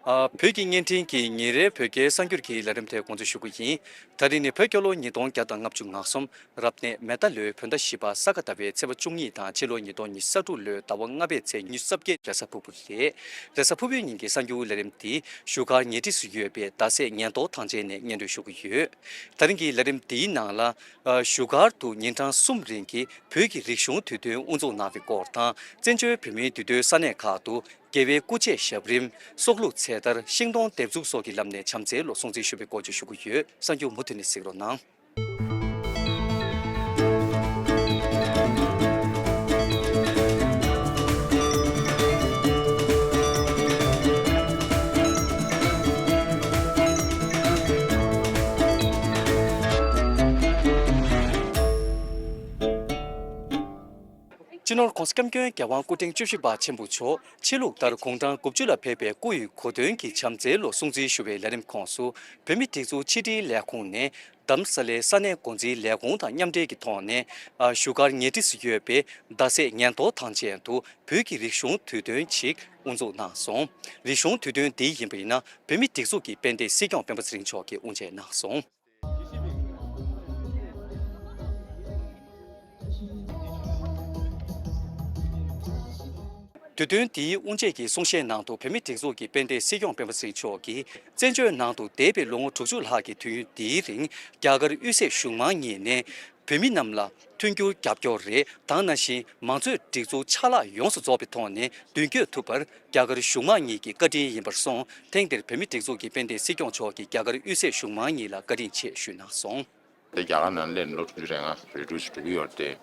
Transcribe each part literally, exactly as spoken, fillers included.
ཨ། བོད་ཀྱི་བརྙན་འཕྲིན་གྱི་ཉིན་རེའི་བོད་སྐད་གསར་འགྱུར་གྱི་ལས་རིམ་དེ་འགོ་འཛུགས་ཞུ་གི་ཡིན། ད་རིང་ནི་བོད་རྒྱལ་ལོ་ཉིས་སྟོང་བརྒྱ་དང་ལྔ་བཅུ་ང་གསུམ། རབ་གནས་མེ་རྟ་ལོའི་བོད་ཟླ་བཞི་པ་ས་ག་ཟླ་བའི་ཚེས་པ་བཅུ་གཉིས་དང་ཕྱི་ལོ་ཉིས་སྟོང་ཉི་ཤུ་རྩ་དྲུག་ལོའི་ཟླ་བ་ལྔ་པའི་ཚེས་ཉི་ཤུ་རྩ་བརྒྱད། རེས་གཟའ་ཕུར་བུ་རེད། རེས་གཟའ་ཕུར་བུའི་ཉིན་གྱི་གསར་འགྱུར་ལས་རིམ་འདི་བཞུགས་སྒར་ཉེ་འཁྲིས་སུ་ཡོད་པའི་རྡ་སའི་ཉན་ཐོས་ཐང་ཆེན་ནས་སྙན་སྒྲོན་ཞུ་གི་ཡོད། ད་རིང་གི་ལས་རིམ་འདིའི་ནང་ལ། ཨ། བཞུགས་སྒར་དུ་ཉིན་གྲངས་གསུམ་རིང་གི་བོད་ཀྱི་རིག་གཞུང་དུས་སྟོན་དབུ་འཛུགས་གནང་བའི་སྐོར་དང་། བཙན་བྱོལ་བོད་མིའི་འདུས་སྡོད་ས་གནས་ཁག་ཏུ་རྒྱལ་བའི་སྐུ་ཆས་ཞབས་རིམ། སྲོག་བླུ་ཚེ་ཐར། ཤིང་སྡོང་འདེབས་འཛུགས་སོགས་ཀྱི་ལམ་ནས་བྱམས་བརྩེའི་ལོ་སྲུང་བརྩི་ཞུ་བའི་སྐོར་བཅས་ཞུ་གི་ཡོད། གསར་འགྱུར་མུ་མཐུད་ནས་གཟིགས་རོགས་གནང་། སྤྱི་ནོར་༸གོང་ས་༸སྐྱབས་མགོན་རྒྱལ་དབང་སྐུ་ཕྲེང་བཅུ་བཞི་པ་ཆེན་པོ་མཆོག་ཕྱི་ལུགས་ལྟར་དགུང་གྲངས་དགུ་བཅུ་ལ་ཕེབས་པའི་སྐུ་ཡི་གོ་སྟོན་གྱི་བྱམས་བརྩེའི་ལོ་སྲུང་བརྩི་ཞུ་བའི་ལས་རིམ་ཁོངས་སུ། བོད་མིའི་སྒྲིག་འཛུགས་ཕྱི་དྲིལ་ལས་ཁུངས་ནས་རྡ་རམ་ས་ལའི་ས་གནས་འགོ་འཛིན་ལས་ཁུངས་དང་མཉམ་འབྲེལ་གྱི་ཐོག་ནས། ཨ། བཞུགས་སྒར་ཉེ་འཁྲིས་སུ་ཡོད་པའི་རྡ་སའི་ཉན་ཐོས་ཐང་ཆེན་དུ་བོད་ཀྱི་རིག་གཞུང་དུས་སྟོན་ཞིག་དབུ་འཛུགས་གནང་སོང་། རིག་གཞུང་དུས་སྟོན་འདི་ཡིན་པ་ཡིན་ན། བོད་མིའི་སྒྲིག་འཛུགས་ཀྱི་དཔལ་ལྡན་སྲིད་སྐྱོང་སྤེན་པ་ཚེ་རིང་མཆོག་གིས་དབུ་འབྱེད་གནང་སོང་། དུས་སྟོན་འདིའི་དབུ་འབྱེད་ཀྱི་གསུང་བཤད་ནང་དུ། བོད་མིའི་སྒྲིག་འཛུགས་ཀྱི་དཔལ་ལྡན་སྲིད་སྐྱོང་སྤེན་པ་ཚེ་རིང་མཆོག་གིས། བཙན་བྱོལ་ནང་དུ་འདས་པའི་ལོ་ངོ་དྲུག་ཅུ་ལྷག་གི་དུས་ཡུན་འདིའི་རིང་། རྒྱ་གར་དབུས་སའི་གཞུང་མང་གཉིས་ནས་བོད་མི་རྣམས་ལ་མཐུན་འགྱུར་རྒྱབ་སྐྱོར་རེད། དེ་ནང་བཞིན་མང་གཙོའི་སྒྲིག་འཛུགས་ཆ་ལག་ཡོངས་སུ་རྫོགས་པའི་ཐོག་ནས་མདུན་སྐྱོད་ཐུབ་པར། རྒྱ་གར་གཞུང་མང་གཉིས་ཀྱི་བཀའ་དྲིན་ཡིན་པར་སོང་། ཐེངས་འདིར་བོད་མིའི་སྒྲིག་འཛུགས་ཀྱི་དཔལ་ལྡན་སྲིད་སྐྱོང་མཆོག་གིས་རྒྱ་གར་དབུས་སའི་གཞུང་མང་གཉིས་ལ་བཀའ་དྲིན་ཆེ་ཞུས་གནང་སོང་། དེ་རྒྱ་གར་ནང་སླེབས་ནས་ལོ་དྲུག་ཅུ་རེ་ལྔ་རེ་དྲུག་ཅུ་འགྲོ་གི་ཡོད་རེད་དེ།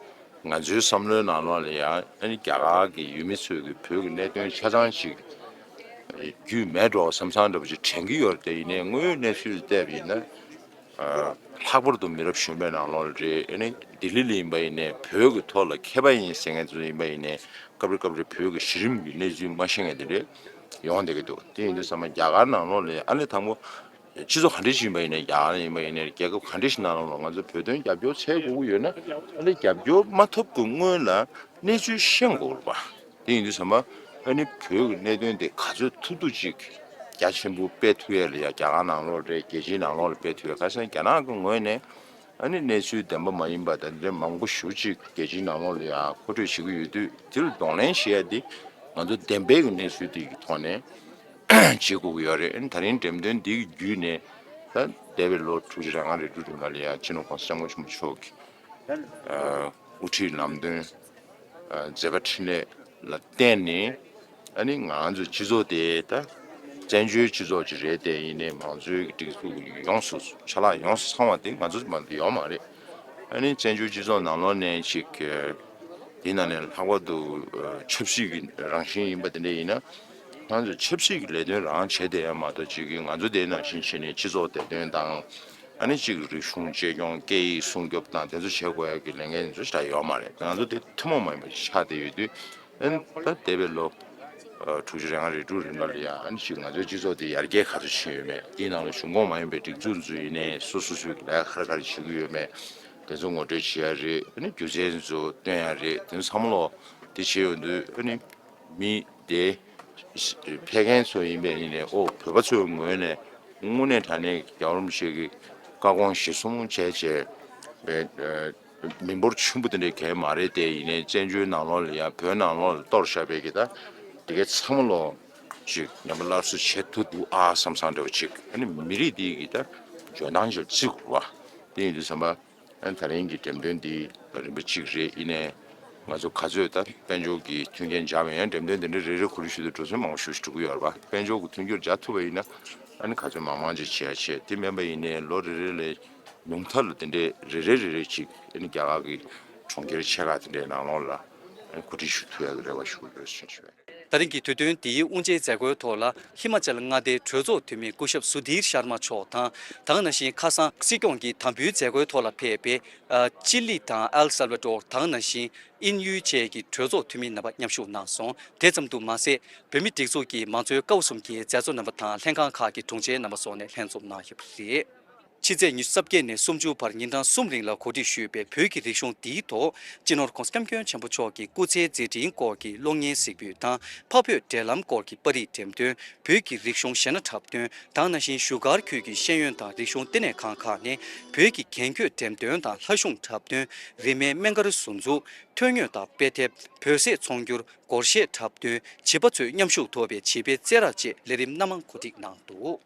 ང་ཚོའི་བསམ་བློའི་ནང་ལོགས་ལ་ཡང་ཨ་ནི་རྒྱ་གར་གྱི་ཡུལ་མི་ཚོས་ཀྱི་བོད་ཀྱི་གནད་དོན་ཆ་ཚང་ཞིག་རྒྱུས་མེད་འགྲོ་བསམ་བསམ་འདྲ་པོ་ཅིག་དྲན་གྱི་ཡོད་རེད་དེ། ཡིན་ནའི་དངོས་ཡོད་གནས་ཚུལ་བལྟས་པ་ཡིན་ན། ཨ། ལྷག་པར་དུ་མི་རབས་གཞོན་པའི་ནང་ལོགས་ལ་རེད། ཨ་ནི་ལྡི་ལི་ལ་ཡིན་པ་ཡིན་ནའི་བོད་ཀྱི་ཐོག་ལ་མཁས་པ་ཡིན་ཟེར་མཁན་ཚོ་ཡིན་པ་ཡིན་ནའི་སྐབས་རེ་སྐབས་རེ་བོད་ཀྱི་གཞི་རིམ་གྱི་གནས་ཚུལ་མ་ཤེས་མཁན་དེ་འདྲས་ཡོང་བསྡད་ཀྱི་འདུག་དེ་ཡིན་དུས་ཙམ་པ་རྒྱ་གར་ནང་ལོགས་ལ་ཨ་ནི་དང་པོ། སྤྱི་ཚོགས་ག་འདྲ་ཞིག་ཡིན་པ་ཡིན་ནའི། རྒྱ་གར་ཡིན་པ་ཡིན་ནའི། རྒྱལ་ཁབ་ག་འདྲ་ཞིག་ནང་ལོགས་ལ་ང་ཚོ་བོད་དོན་རྒྱབ་སྐྱོར་བྱེད་དགོས་ཀྱི་ཡོད་ན། ཨ་ནི་རྒྱབ་སྐྱོར་མ་ཐོབ་ཀྱི་སྔོན་ལ་གནས་ཚུལ་ཤེས་དགོས་རེད་པ། དེ་ཡིན་དུས་ཙམ་པ་ཨ་ནི་བོད་ཀྱི་གནད་དོན་དེ་ག་ཚོད་ཐུབ་ཐུབ་ཅིག་རྒྱ་ཆེན་པོ་སྤེལ་ཐུབ་ཡས་ལ་ཡ། རྒྱ་གར་ནང་ལོགས་རེད། རྒྱལ་སྤྱིའི་ནང་ལོགས་ལ་སྤེལ་ཐུབ་ཡས། ག་རེ་ཟེར་ན་རྒྱ་ནག་གི་ངོས་ནས་ཨ་ནི་གནས་ཚུལ་བདེན་པ་མ་ཡིན་པ་དང་དེ་འདྲ་མང་པོ་ཞེ་པོ་ཅིག་རྒྱལ་སྤྱིའི་ནང་ལོགས་ལ་ཡ་མཁོ་སྤྲོད་བྱེད་ཀྱི་ཡོད་དུས། དེ་ལ་གདོང་ལེན་བྱེད་ཡས་དེ་ང་ཚོ་བདེན་པའི་གི་གནས་ཚུལ་དེ་གི་ཐོག་ནས་བྱེད་དགོས་ཀྱི་ཡོད་རེད། ཨ་ནི་ད་རིང་འགྲེམས་སྟོན་འདི་གི་བརྒྱུད་ནས་ད་འདས་པའི་ལོ་དྲུག་ཅུ་རེ་ལྔ་རེ་དྲུག་རིང་ལ་ཡ་སྤྱི་ནོར་༸གོང་ས་༸སྐྱབས་མགོན་ཆེན་པོ་མཆོག་གི་ཨ་དབུ་ཁྲིད་ལམ་སྟོན། ཨ་མཛད་པ་འཕྲིན་ལས་ལ་བརྟེན་ནས། ཨ་ནི་ང་ཚོའི་སྤྱི་ཚོགས་དེ་ད་བཙན་བྱོལ་སྤྱི་ཚོགས་ཅིག་རེད་དེ། ཡིན་ནའི་མང་གཙོའི་སྒྲིག་འཛུགས་ཡོངས་སུ་ཆ་ལག་ཡོངས་སུ་ཚང་བ་དེ་ང་ཚོ་མ་གཏོགས་ཡོད་མ་རེད། ཨ་ནི་བཙན་བྱོལ་སྤྱི་ཚོགས་ནང་ལོགས་ནས་ཅིག་དེ་ནང་ནས་ལྷག་པར་དུ་ཆབ་སྲིད་ཀྱི་རང་བཞིན་ཡིན་པ་དེ་འདྲ་ཡིན་ན། ང་ཚོ་ཆབ་སྲིད་ཀྱི་ལས་དོན་རང་བྱས་བསྡད་ཡ་མ་གཏོགས། ཅིག་ང་ཚོ་དེ་ནང་བཞིན་བྱས་ནས་སྤྱི་ཚོགས་བདེ་དོན་དང་། ཨ་ནི་ཅིག་རིག་གཞུང་གཅེས་སྐྱོང་། སྐད་ཡིག་སྲུང་སྐྱོབ་དང་དེ་ཚོ་བྱེད་དགོས་ཡ་གི་ལས་འགན་དེ་ཚོ་ཞེ་དྲག་ཡོད་མ་རེད། ང་ཚོ་དེ་ཐུན་མོང་མ་ཡིན་པ་ཞིག་ཆགས་བསྡད་ཡོད་དུས། ཨ་ནི་ད་འདས་པའི་ལོ་དྲུག་ཅུ་རེ་ལྔ་རེ་དྲུག་རིང་ལ་ཡ། ཨ་ནི་ཅིག་ང་ཚོའི་སྤྱི་ཚོགས་དེ་ཡར་རྒྱས་ག་ཚོད་ཕྱིན་ཡོད་མེད། དེའི་ནང་ལ་གཞུང་ཁོངས་མ་ཡིན་པའི་སྒྲིག་འཛུགས་ཚོ་ཡིན་ནའི་སོ་སོ་སོའི་ལས་ཀ་ག་རེ་ག་རེ་བྱེད་ཀྱི་ཡོད་མེད། དེ་ཚོ་ངོ་སྤྲོད་བྱེད་ཡ་རེད། ཨ་ནི་རྒྱུ་མཚན་ཚོ་སྟོན་ཡ་རེད། དེ་ཚོ་ཚང་མ་ལོ་དེ་བྱེད་ཡོང་དུས། ཨ་ནི་མི་དེ་ཕེབས་མཁན་ཚོ་ཡིན་པས་ཡིན་ནའི། ཨོ། བོད་པ་ཚོའི་ངོས་ནས་དངོས་གནས་དྲང་གནས་རྒྱལ་བ་རིན་པོ་ཆེ་གི་བཀའ་དགོངས་གཞིར་བཟུང་བྱས་བྱས་པའི་མི་འབོར་ཆེན་པོ་དེ་འདྲའི་གང་མ་རེད་དེ། ཡིན་ནའི་བཙན་བྱོལ་ནང་ལོགས་ལ་ཡང་བོད་ནང་ལོགས་ལ་གཏོར་བཞག་པའི་གི་ད་དེ་གའི་ཚང་མ་ལོ་ཅིག་ཉམས་པ་སླར་གསོ་བྱེད་ཐུབ་འདུག་ཨ་བསམ་བསམ་འདྲ་བོ་ཅིག་ཨ་ནི་མི་རིགས་འདི་གི་ད་འཇོན་ཐང་ཅིག་བརྩི་དགོས་པ་དེ་ཡིན་དུས་ཙམ་པ། ཨ་ནི་ད་རིང་གི་འགྲེམས་སྟོན་འདི་རིམ་པ་གཅིག་རེད། ཡིན་ནའི་ང་ཚོ་ག་ཚོད་ད་དཔལ་འབྱོར་གྱི་མཐུན་རྐྱེན་སྦྱར་བ་ཡིན་ན། འགྲེམས་སྟོན་འདི་འདྲ་རེ་རེ་གོ་རེ་ཞུ་དུས་འགྲོ་སོང་མང་པོ་ཞེ་པོ་ཞིག་འགྲོ་གི་ཡོད་རེད་པ། དཔལ་འབྱོར་གྱི་མཐུན་འགྱུར་སྦྱར་ཐུབ་པ་ཡིན་ན། ཨ་ནི་ག་ཚོད་མང་མང་ཅིག་བྱེད་ཡ་བྱེད། དེ་མིན་པ་ཡིན་ནའི་ལོ་རེ་རེ་ལ་ཉུང་མཐའ་ལ་དེ་འདྲའི་རེ་རེ་རེ་རེ་ཅིག་ཨ་ནི་རྒྱ་གར་གྱི་གྲོང་ཁྱེར་ཆེ་ཁག་དེ་འདྲའི་ནང་ལོགས་ལ་ཨ་ནི་གོ་སྒྲིག་ཞུ་ཐུབ་ཡ་གི་རེ་བ་ཞུ་གི་ཡོད་ཞེས་ཞུ་བས། ད་རིང་གི་དུས་སྟོན་འདིའི་དབུ་འབྱེད་མཛད་སྒོའི་ཐོག་ལ། ཧི་མ་ཅལ་མངའ་སྡེའི་གྲོས་ཚོགས་འཐུས་མི་སྐུ་ཞབས་སུ་དྷིར་ཤར་མ་མཆོག་དང་། དེ་ནང་བཞིན་ཁ་སང་སྲིད་སྐྱོང་གི་དམ་འབུལ་མཛད་སྒོའི་ཐོག་ལ་ཕེབས་པའི། ཨ། ཅི་ལི་དང་ཨེལ་སལ་ཝ་ཏོར། དེ་ནང་བཞིན་དབྱིན་ཡུལ་བཅས་ཀྱི་གྲོས་ཚོགས་འཐུས་མི་རྣམ་པ་མཉམ་ཞུགས་གནང་སོང་། དེ་ཙམ་དུ་མ་ཟད། བོད་མིའི་སྒྲིག་འཛུགས་ཀྱི་མང་གཙོའི་ཀ་བ་གསུམ་གྱི་མཛད་གཙོ་རྣམ་པ་དང་། ལྷན་ཁང་ཁག་གི་དྲུང་ཆེ་རྣམ་པ་སོགས་ནས་ལྷན་འཛོམས་གནང་ཡོད་པ་རེད། ཕྱི་ཚེས་ཉི་ཤུ་རྩ་བརྒྱད་ནས་སུམ་ཅུ་བར་ཉིན་གྲངས་གསུམ་རིང་ལ་གོ་སྒྲིག་ཞུས་པའི་བོད་ཀྱི་རིག་གཞུང་འདིའི་ཐོག་སྤྱི་ནོར་༸གོང་ས་༸སྐྱབས་མགོན་ཆེན་པོ་མཆོག་གི་སྐུ་ཚེའི་མཛད་འཕྲིན་སྐོར་གྱི་གློག་བརྙན་གཟིགས་འབུལ་དང་འཕགས་བོད་འབྲེལ་ལམ་སྐོར་གྱི་པར་རིས་འགྲེམས་སྟོན། བོད་ཀྱི་རིག་གཞུང་གཞས་སྣ་འཁྲབ་སྟོན་དང་ནང་བཞིན་བཞུགས་སྒར་ཁུལ་གྱི་ཤེས་ཡོན་དང་རིག་གཞུང་བསྟི་གནས་ཁང་ཁག་ནས་བོད་ཀྱི་རྒྱན་གོས་འགྲེམས་སྟོན་དང་ལྷ་གཞུང་འཁྲབ་སྟོན། རིན་མེད་སྨན་སྒར་ཟུར་འཛུགས། ཐོན་དངོས་དང་དཔེ་དེབ། བོད་ཟས་ཚོང་སྒྱུར། སྒོར་གཞས་འཁྲབ་སྟོན། བྱིས་པ་ཚོས་མཉམ་ཞུགས་ཐུབ་པའི་བྱིས་པའི་རྩེད་ར་བཅས་ལས་རིམ་སྣ་མང་གོ་སྒྲིག་གནང་འདུག་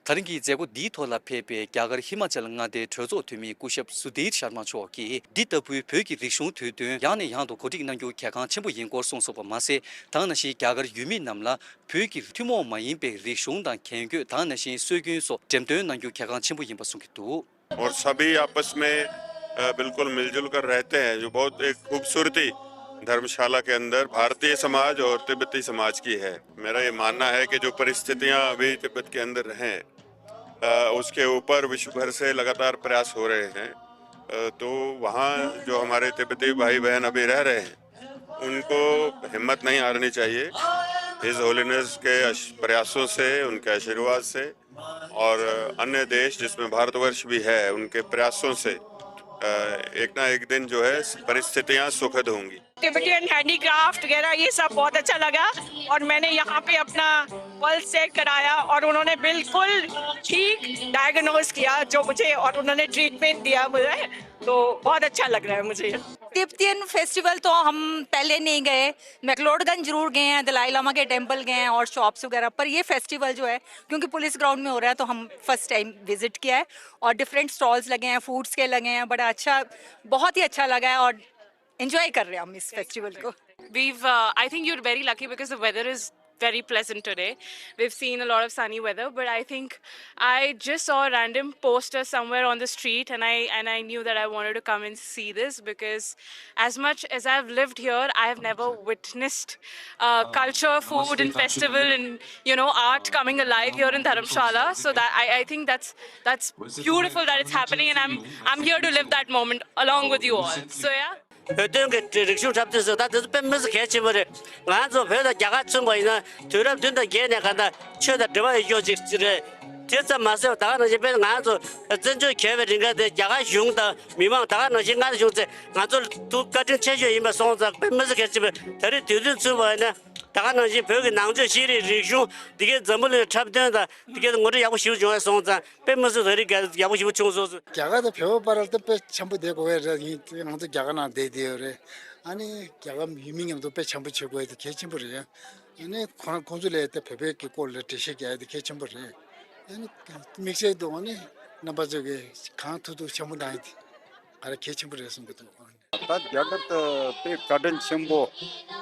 ད་རིང་གི་མཛད་སྒོ་འདིའི་ཐོག་ལ་ཕེབས་པའི་རྒྱ་གར་ཧི་མ་ཅལ་མངའ་སྡེའི་གྲོས་ཚོགས་འཐུས་མི་སྐུ་ཞབས་སུ་དྷིར་ཤར་མ་མཆོག་གིས། འདི་ལྟ་བུའི་བོད་ཀྱི་རིག་གཞུང་དུས་སྟོན་ཡང་ནས་ཡང་དུ་གོ་སྒྲིག་གནང་རྒྱུ་གལ་འགངས་ཆེན་པོ་ཡིན་སྐོར་གསུངས་སོང་བ་མ་ཟད། ད་ག་ནང་བཞིན་རྒྱ་གར་ཡུལ་མི་རྣམས་ལ་བོད་ཀྱི་ཐུན་མོང་མ་ཡིན་པའི་རིག་གཞུང་དང་རྒྱན་གོས་དང་ནང་བཞིན་སྲོལ་རྒྱུན་སོགས་འགྲེམས་སྟོན་གནང་རྒྱུ་གལ་འགངས་ཆེན་པོ་ཡིན་པ་གསུང་གི་འདུག और सभी आपस में, अ, बिल्कुल मिलजुल कर रहते हैं, जो बहुत एक खूबसूरती धर्मशाला के अंदर भारतीय समाज और तिब्बती समाज की है। मेरा ये मानना है कि जो परिस्थितियां अभी तिब्बत के अंदर हैं, अ, उसके ऊपर विश्व भर से लगातार प्रयास हो रहे हैं। अ, तो वहाँ जो हमारे तिब्बती भाई बहन अभी रह रहे हैं, उनको हिम्मत नहीं हारनी चाहिए। हिज होलिनेस के अश-, प्रयासों से, उनके आशीर्वाद से और अन्य देश जिसमें भारतवर्ष भी है, उनके प्रयासों से, अ, एक ना एक दिन जो है परिस्थितियां सुखद होंगी। टिबेटियन हैंडीक्राफ्ट वगैरह, ये सब बहुत अच्छा लगा। और मैंने यहाँ पे अपना पल्स चेक कराया और उन्होंने बिल्कुल ठीक डायग्नोज किया जो मुझे, और उन्होंने ट्रीटमेंट दिया मुझे। तो बहुत अच्छा लग रहा है मुझे। तिब्बतियन फेस्टिवल तो हम पहले नहीं गए। मैक्लोडगंज जरूर गए हैं, दलाई लामा के टेम्पल गए हैं और शॉप्स वगैरह, पर ये फेस्टिवल जो है, क्योंकि पुलिस ग्राउंड में हो रहा है, तो हम फर्स्ट टाइम विजिट किया है। और डिफरेंट स्टॉल्स लगे हैं, फूड्स के लगे हैं, बड़ा अच्छा, बहुत ही अच्छा लगा है और एंजॉय कर रहे हैं हम इस फेस्टिवल को। We've, uh, I think you're very lucky because the weather is very pleasant today. We've seen a lot of sunny weather, but I think I just saw a random poster somewhere on the street, and I, and I knew that I wanted to come and see this because as much as I've lived here, I have never witnessed, uh, culture, food, and festival, and, you know, art coming alive here in Dharamshala. So that, I, I think that's, that's beautiful that it's happening, and I'm, I'm here to live that moment along with you all. So yeah. བོད་དོན་གྱི་རིག་གཞུང་འཁྲབ་སྟོན་ཟེར་ད་དེ་ཚོ་དཔེ་མི་སྲིད་གལ་ཆེན་པོ་རེད། ང་ཚོ་བོད་དང་རྒྱ་གར་མཚོན་པ་ཡིན་ན་དུས་རབས་བདུན་དང་བརྒྱད་ནས་གང་ལྟར་ཆོས་དང་འབྲེལ་བ་ཡོད་ཅིག་རེད། དེ་ཙམ་མ་ཟད་ད་ག་ནང་བཞིན་དཔེ་ང་ཚོ་བཙན་བྱོལ་གྱེས་པའི་རིང་ག་དེ་རྒྱ་གར་གཞུང་དང་མི་མང་ད་ག་ནང་བཞིན་མངའ་སྡེ་གཞུང་ཚོས་ང་ཚོར་ཐུགས་བཀའ་དྲིན་ཆེ་ཤོས་ཡིན་པ་སོང་ཙང་དཔེ་མི་སྲིད་གལ་ཆེན་པོ་རེད། ད་རེས་དུས་ཚོད་མཚོན་པ་ཡིན་ན་ད་ག་ནང་བཞིན་བོད་ཀྱི་ནང་ཆོས་ཤེས་རིག་རིག་གཞུང་འདི་གའི་འཛམ་བུ་གླིང་འཁྲབ་སྟོན་དང་འདི་གའི་ངོ་སྤྲོད་ཡག་པོ་ཞིག་བྱུང་བ་སོང་ཙང་། དཔེ་མི་སྲིད་ད་རེས་ཡག་པོ་ཞེ་པོ་བྱུང་སོང་། རྒྱ་གར་དང་བོད་པ་བར་ལ་ད་དཔེ་འཆམ་པོ་བསྡད་དགོས་ཡ་རེད། ཡིན་ང་ཚོ་རྒྱ་གར་ནང་བསྡད་བསྡད་ཡོད་རེད། ཨ་ནི་རྒྱ་གར་ཡུལ་མི་མཉམ་དུ་དཔེ་འཆམ་པོ་བྱེད་དགོས་ཡ་དེ་གལ་ཆེན་པོ་རེད། ཨ་ནི་ཁོ་རང་ཁོང་ཚོ་ལ་ད་བོད་པའི་གི་སྐོར་ལ་འགྲེལ་བཤད་རྒྱག་ཡ་དེ་གལ་ཆེན་པོ་རེད། ཨ་ནི་དམིགས་བསལ་དུ་ཨ་ནི་རྣམ་པ་ཚོས་གི་གང་ཐུབ་ཐུབ་འཆམ་པོ་གནང་ཡ་དེ་ག་རེ་གལ་ཆེན་པོ་རེད་བསམ་གི་འདུག་ད་རྒྱ་གར་དུ་དཔེ་བཀའ་དྲིན་ཆེན་པོ།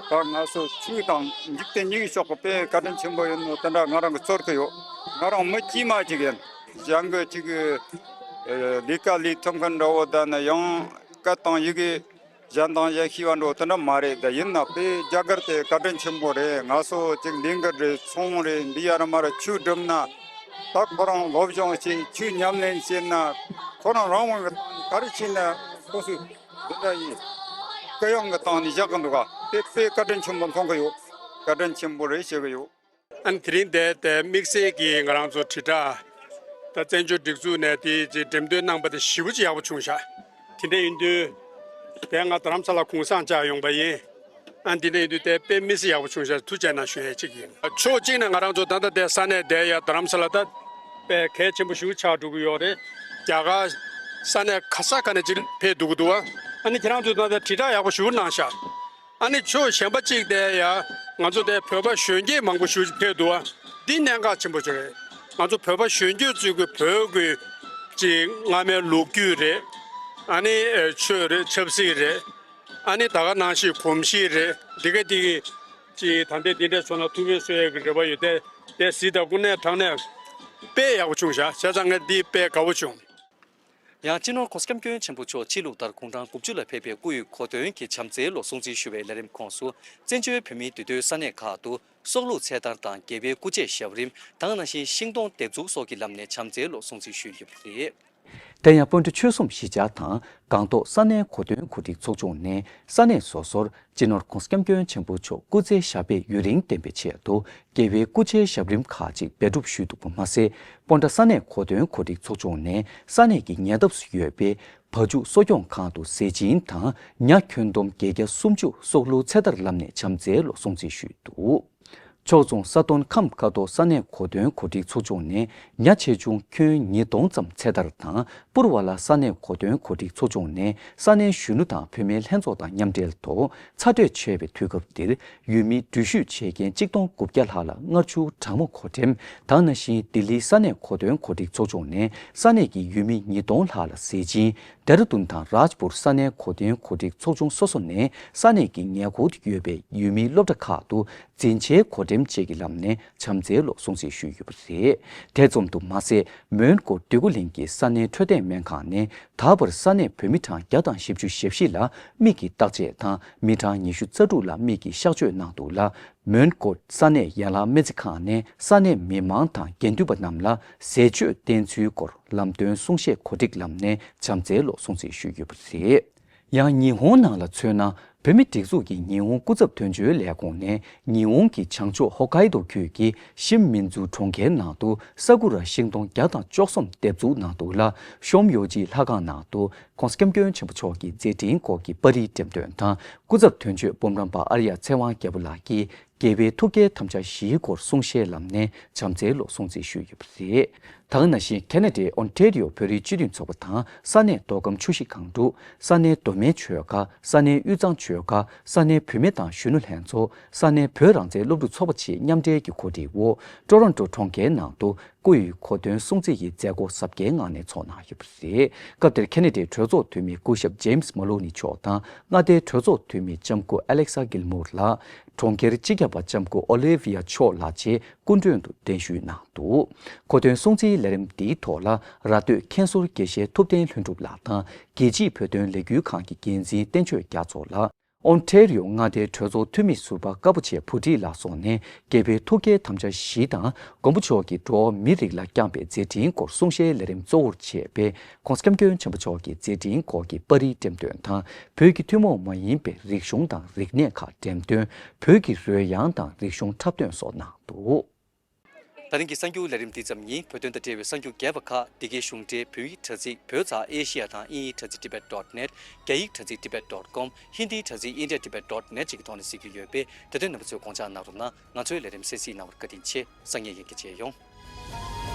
ད་ང་ཚོ་ཆོས་དང་འཇིག་རྟེན་གཉིས་ཀྱི་ཕྱོགས་ཀྱི་དཔེ་བཀའ་དྲིན་ཆེན་པོ་ཡིན་ནོ་དེ་འདྲ་ང་རང་གི་ཚོར་གི་ཡོད། ང་རང་མི་དཀྱུས་མ་ཅིག་ཡིན། གཞན་གྱི་ཅིག་གི་ལས་ཀ་ལས་ཐུབ་མཁན་འདྲ་བོ་ད་ནི་ཡང་སྐད་དང་ཡི་གེ་གཞན་དང་གཞན་ཤེས་པ་འདྲ་བོ་དེ་འདྲ་མ་རེད། ད་ཡིན་ན་དཔེ་རྒྱ་གར་དེ་བཀའ་དྲིན་ཆེན་པོ་རེད། ང་ཚོ་ཅིག་ལས་འགུལ་རེད་ཚོང་རེད་འདི་ཡ་ར་མ་ར་ཆོས་སྒྲུབ་ན། ད་ཁོ་རང་སློབ་སྦྱོང་བྱེད་ཆོས་ཉམས་ལེན་བྱེད་ན་ཁོ་རང་རང་དབང་གི་སྟེང་ནས་ག་རེ་བྱེད་ན་ཁོ་ཚོས་འདི་འདྲ་ཡིན། གུ་ཡངས་གི་སྟེང་ནས་བཞག་གི་འདུག་ག་དེ་དཔེ་བཀའ་དྲིན་ཆེན་པོ་མཐོང་གི་ཡོད། བཀའ་དྲིན་ཆེན་པོ་རེད་ཞུ་གི་ཡོད། ཨ་ནི་དེ་རིང་འདིར་དེ་དམིགས་བསལ་གྱིས་ང་རང་ཚོ་དྲིལ་བསྒྲགས་ད་བཙན་བྱོལ་སྒྲིག་འཛུགས་ནས་དེ་ཅིག་འགྲེམས་སྟོན་གནང་པ་དེ་ཞེ་པོ་ཅིག་ཡག་པོ་བྱུང་ཤག་དེ་འདྲ་ཡིན་དུས་དེ་ང་རྡ་རམ་ས་ལ་གུང་སེང་བཅར་ཡོང་པ་ཡིན། ཨ་འདི་འདྲ་ཡིན་དུས་དེ་དཔེ་མི་སྲིད་ཡག་པོ་བྱུང་ཤག་ཐུགས་རྗེ་གནང་ཞུ་ཡས་གཅིག་ཡིན། ཕྱོགས་གཅིག་ནས་ང་རང་ཚོ་ད་ལྟ་དེ་ས་གནས་དེ་ཡ་རྡ་རམ་ས་ལ་ད་དཔེ་གལ་ཆེན་པོ་ཞེ་པོ་ཆགས་འགྲོ་གི་ཡོད་རེད། རྒྱ་གར་ས་གནས་ག་ས་ག་ནས་ཅིག་ཕེབས་འདུག་གི་འདུག་ཨ་ནི་ཁྱེད་རང་ཚོ་ད་ལྟ་དྲིལ་བསྒྲགས་ཡག་པོ་ཞེ་པོ་གནང་ཤག་ཨ་ནི་ཕྱོགས་གཞན་པ་གཅིག་དེ་ཡ་ང་ཚོ་དེ་བོད་པ་གཞོན་སྐྱེས་མང་པོ་ཞེ་པོ་ཅིག་ཕེབས་འདུག་ཨ། འདི་གནད་འགག་ཆེན་པོ་ཅིག་རེད། ང་ཚོ་བོད་པ་གཞོན་སྐྱེས་ཚོས་གི་བོད་ཀྱི་ཅིག་སྔ་མའི་ལོ་རྒྱུས་རེད། ཨ་ནི་ཨེ་ཆོས་རེད། ཆབ་སྲིད་རེད། ཨ་ནི་ད་ག་ནང་བཞིན་གོམས་གཤིས་རེད། འདི་ག་འདི་གི་ཅིག་ད་ལྟའི་འདི་འདྲ་བྱུང་ན་ཐུགས་ཕན་གསོས་ཡག་གི་རེ་བ་ཡོད། དེ་དེ་གཟིགས་དང་དངོས་གནས་དྲང་གནས་དཔེ་ཡག་པོ་བྱུང་ཤག་བྱས་ཙང་ངས་འདི་དཔེ་དགའ་པོ་བྱུང་། ཡང་སྤྱི་ནོར་༸གོང་ས་༸སྐྱབས་མགོན་ཆེན་པོ་མཆོག་ཕྱི་ལུགས་ལྟར་དགུང་གྲངས་དགུ་བཅུ་ལ་ཕེབས་པའི་སྐུ་ཡི་གོ་སྟོན་གྱི་བྱམས་བརྩེའི་ལོ་སྲུང་བརྩི་ཞུ་བའི་ལས་རིམ་ཁོངས་སུ་བཙན་བྱོལ་བོད་མིའི་འདུས་སྡོད་ས་གནས་ཁག་ཏུ་སྲོག་བླུ་ཚེ་ཐར་དང་དགེ་བའི་སྐུ་འབྱེད་ཞབས་རིམ་དང་ནང་བཞིན་ཤིང་སྡོང་འདེབས་འཛུགས་སོགས་ཀྱི་ལམ་ནས་བྱམས་བརྩེའི་ལོ་སྲུང་བརྩི་ཞུས་ཡོད་པ་རེད། དེ་ཡང་སྤོན་ཊ་ཆོལ་གསུམ་གཞིས་ཆགས་དང་སྒང་ཏོག་ས་གནས་གོ་སྟོན་གོ་སྒྲིག་ཚོགས་ཆུང་ནས་ས་གནས་སོ་སོར་སྤྱི་ནོར་༧གོང་ས་༧སྐྱབས་མགོན་ཆེན་པོ་མཆོག་སྐུ་ཚེ་ཞབས་པད་ཡུན་རིང་བརྟན་པའི་ཆེད་དུ་རྒྱལ་བའི་སྐུ་ཕྱྭའི་ཞབས་རིམ་ཁག་ཅིག་འབད་སྒྲུབ་ཞུས་འདུག་པ་མ་ཟད། སྤོན་ཊ་ས་གནས་གོ་སྟོན་གོ་སྒྲིག་ཚོགས་ཆུང་ནས་ས་གནས་ཀྱི་ཉེ་འདབས་སུ་ཡོད་པའི་བ་ཕྱུགས་གསོ་སྐྱོང་ཁང་དུ་ཟས་སྦྱིན་དང་ཉ་ཁྱོན་བསྡོམས་བརྒྱད་བརྒྱ་སུམ་ཅུ་སྲོག་བླུ་ཚེ་ཐར་ལམ་ནས་བྱམས་བརྩེའི་ལོ་སྲུང་བརྩི་ཞུས་འདུག་ཕྱོགས་མཚུངས་ས་སྟོན་ཁམས་ཀ་རྡོ་ས་གནས་གོ་སྟོན་གོ་སྒྲིག་ཚོགས་ཆུང་ནས་ཉ་ཆེ་ཆུང་ཁྱོན་ཉིས་སྟོང་ཙམ་ཚེ་ཐར་དང་། པུར་བ་ལ་ས་གནས་གོ་སྟོན་གོ་སྒྲིག་ཚོགས་ཆུང་ནས་ས་གནས་གཞོན་ནུ་དང་བུད་མེད་ལྷན་ཚོགས་དང་མཉམ་འབྲེལ་ཐོག་ཚ་དྲོད་ཆེ་བའི་དུས་སྐབས་འདིར་ཡུལ་མིའི་འགྲུལ་བཞུད་བྱེད་མཁན་གཅིག་སྟོང་དགུ་བརྒྱ་ལྷག་ལ་མངར་ཆུ་གྲང་མོ་གོ་འགྲེམས་དང་། ནང་བཞིན་ལྡི་ལིའི་ས་གནས་གོ་སྟོན་གོ་སྒྲིག་ཚོགས་ཆུང་ནས་ས་གནས་ཀྱི་ཡུལ་མི་ཉིས་སྟོང་ལྷག་ལ་ཟས་སྦྱིན། ལྡེ་ར་ལྡུན་དང་རཱཇ་པུར་ས་གནས་གོ་སྟོན་གོ་སྒྲིག་ཚོགས་ཆུང་སོ་སོ་ནས་ས་གནས་ཀྱི་ཉེ་འཁོར་དུ་ཡོད་པའི་ཡུལ་མིའི་སློབ་གྲྭ་ཁག་ཏུ་འཛིན་ཆའི་གོ་འགྲེམས་བཅས་ཀྱི་ལམ་ནས་བྱམས་བརྩེའི་ལོ་སྲུང་བརྩི་ཞུས་ཡོད་པ་རེད། དེ་ཙམ་དུ་མ་ཟད། མོན་གྷོ་འདོད་རྒུ་གླིང་གི་ས་གནས་འཕྲོད་བསྟེན་སྨན་ཁང་ནས་ད་བར་ས་གནས་བོད་མི་གྲངས་བརྒྱ་དང་བཞི་བཅུ་ཞེ་བཞི་ལ་མིག་གི་བརྟག་དཔྱད་དང་མི་གྲངས་ཉི་ཤུ་རྩ་དྲུག་ལ་མིག་གི་གཤག་བཅོས་གནང་འདུག་ལ། མོན་གྷོ་ས་གནས་ཡན་ལག་སྨན་རྩིས་ཁང་ནས་ས་གནས་མི་མང་དང་དགེ་འདུན་པ་རྣམས་ལ་ཟས་སྤྱོད་བསྟེན་ཚུལ་སྐོར་ལམ་སྟོན་གསུང་བཤད་གོ་སྒྲིག་ལམ་ནས་བྱམས་བརྩེའི་ལོ་སྲུང་བརྩི་ཞུས་ཡོད་པ་རེད། ཡང་ཉི་ཧོང་ནང་ལ་མཚོན་ན། བོད་མིའི་སྒྲིག་འཛུགས་ཀྱི་ཉི་ཧོང་སྐུ་ཚབ་དོན་གཅོད་ལས་ཁུངས་ནས་ཉི་ཧོང་གི་བྱང་ཕྱོགས་ཧོ་ཀའི་ཏོ་ཁུལ་གྱི་ཤིམ་མིན་ཛུ་གྲོང་ཁྱེར་ནང་དུ་ས་ཀུ་ར་ཤིང་སྡོང་བརྒྱ་དང་བཅུ་གསུམ་འདེབས་འཛུགས་གནང་འདུག་ལ། ཤོམ་ཡོ་ཇིའི་ལྷ་ཁང་ནང་དུ་༧གོང་ས་༧སྐྱབས་མགོན་ཆེན་པོ་མཆོག་གི་མཛད་འཕྲིན་སྐོར་གྱི་པར་རིས་འགྲེམས་སྟོན་དང་། སྐུ་ཚབ་དོན་གཅོད་སྤོམ་རམས་པ་ཨར་ཡ་ཚེ་དབང་རྒྱལ་པོ་ལགས་ཀྱིས་རྒྱལ་བའི་ཐུགས་བསྐྱེད་དམ་བཅའ་བཞིའི་སྐོར་གསུང་བཤད་ལམ་ནས་བྱམས་བརྩེའི་ལོ་སྲུང་བརྩི་ཞུས་ཡོད་པ་རེད། ད་ག་ནང་བཞིན་ཁེ་ན་ཌའི་ཨོན་ཊེ་རི་ཡོ་བོད་རིགས་སྤྱི་མཐུན་ཚོགས་པ་དང་ས་གནས་མདོ་ཁམས་ཆུ་བཞི་སྒང་དྲུག་ས་གནས་མདོ་སྨད་ཆོལ་ཁ། ས་གནས་དབུས་གཙང་ཆོལ་ཁ། ས་གནས་བུད་མེད་དང་གཞོན་ནུ་ལྷན་ཚོགས། ས་གནས་བོད་རང་བཙན་སློབ་ཕྲུག་ཚོགས་པ་བཅས་མཉམ་འབྲེལ་གྱི་གོ་སྒྲིག་འོག་ཀྲོ་རོན་ཀྲོ་གྲོང་ཁྱེར་ནང་དུ་སྐུ་ཡི་གོ་སྟོན་སྲུང་བརྩི་ཡི་མཛད་སྒོ་གཟབ་རྒྱས་ངང་ནས་ཚོགས་གནང་ཡོད་པ་རེད། སྐབས་དེར་ཁེ་ན་ཌའི་གྲོས་ཚོགས་འཐུས་མི་སྐུ་ཞབས་ཇེམ་སི་མ་ལོ་ནི་མཆོག་དང་མངའ་སྡེའི་གྲོས་ཚོགས་འཐུས་མི་ལྕམ་སྐུ་ཨ་ལེག་ས་གིལ་མོར་ལགས། གྲོང་ཁྱེར་སྤྱི་ཁྱབ་པ་ལྕམ་སྐུ་ཨོ་ལི་ཝི་ཡ་མཆོག་ལགས་བཅས་སྐུ་མགྲོན་དུ་གདན་ཞུས་གནང་འདུག་གོ་སྟོན་སྲུང་བརྩིའི་ལས་རིམ་འདིའི་ཐོག་ལ་ར་སྟོད་མཁན་ཟུར་དགེ་བཤེས་ཐུབ་བསྟན་ལྷུན་གྲུབ་ལགས་དང་རྒྱལ་སྤྱིའི་བོད་དོན་ལས་འགུལ་ཁང་གི་འགན་འཛིན་བསྟན་ཆོས་རྒྱ་མཚོ་ལགས། ཨོན་ཊེ་རི་ཡོ་མངའ་སྡེའི་གྲོས་ཚོགས་འཐུས་མི་ཟུར་པ་ཀ་པོ་ཆེ་བུ་ཁྲིད་ལགས་སོགས་ནས་རྒྱལ་བའི་ཐུགས་བསྐྱེད་དམ་བཅའ་བཞི་དང་མགོན་པོ་མཆོག་གིས་འགྲོ་བ་མིའི་རིགས་ལ་བསྐྱངས་པའི་མཛད་འཕྲིན་སྐོར་གསུང་བཤད་ལས་རིམ་གཙོ་བོར་བྱས་པའི་༧གོང་ས་༧སྐྱབས་མགོན་ཆེན་པོ་མཆོག་གི་མཛད་འཕྲིན་སྐོར་གྱི་པར་རིས་འགྲེམས་སྟོན་དང་བོད་ཀྱི་ཐུན་མོང་མ་ཡིན་པའི་རིག་གཞུང་དང་རིག་གནས་ཁག་འགྲེམས་སྟོན། བོད་ཀྱི་རོལ་དབྱངས་དང་རིག་གཞུང་འཁྲབ་སྟོན་སོགས་གནང་འདུག་ད་རིང་གི་གསར་འགྱུར་ལས་རིམ་འདི་ཙམ་ཡིན། བོད་དོན་དང་འབྲེལ་བའི་གསར་འགྱུར་རྒྱས་པ་ཁག་འདི་གའི་གཞུང་འབྲེལ་བོད་ཡིག་དྲ་ཚིགས་བོད་ཙ་ཨེ་ཤི་ཡ་དང་དབྱིན་ཡིག་དྲ་ཚིགས་tibet dot net། རྒྱ་ཡིག་དྲ་ཚིགས་tibet dot com། ཧིན་དིའི་དྲ་ཚིགས་india tibet dot net བཅས་ཀྱི་ཐོག་ནས་གཟིགས་རྒྱུ་ཡོད་པས། དེ་དོན་རྣམ་པ་ཚོས་དགོངས་འཇགས་གནང་རོགས་གནང་། ང་ཚོའི་ལས་རིམ་གསན་གཟིགས་གནང་བར་བཀའ་དྲིན་ཆེ། སང་ཉིན་ཡང་བསྐྱར་མཇལ་ཡོང་།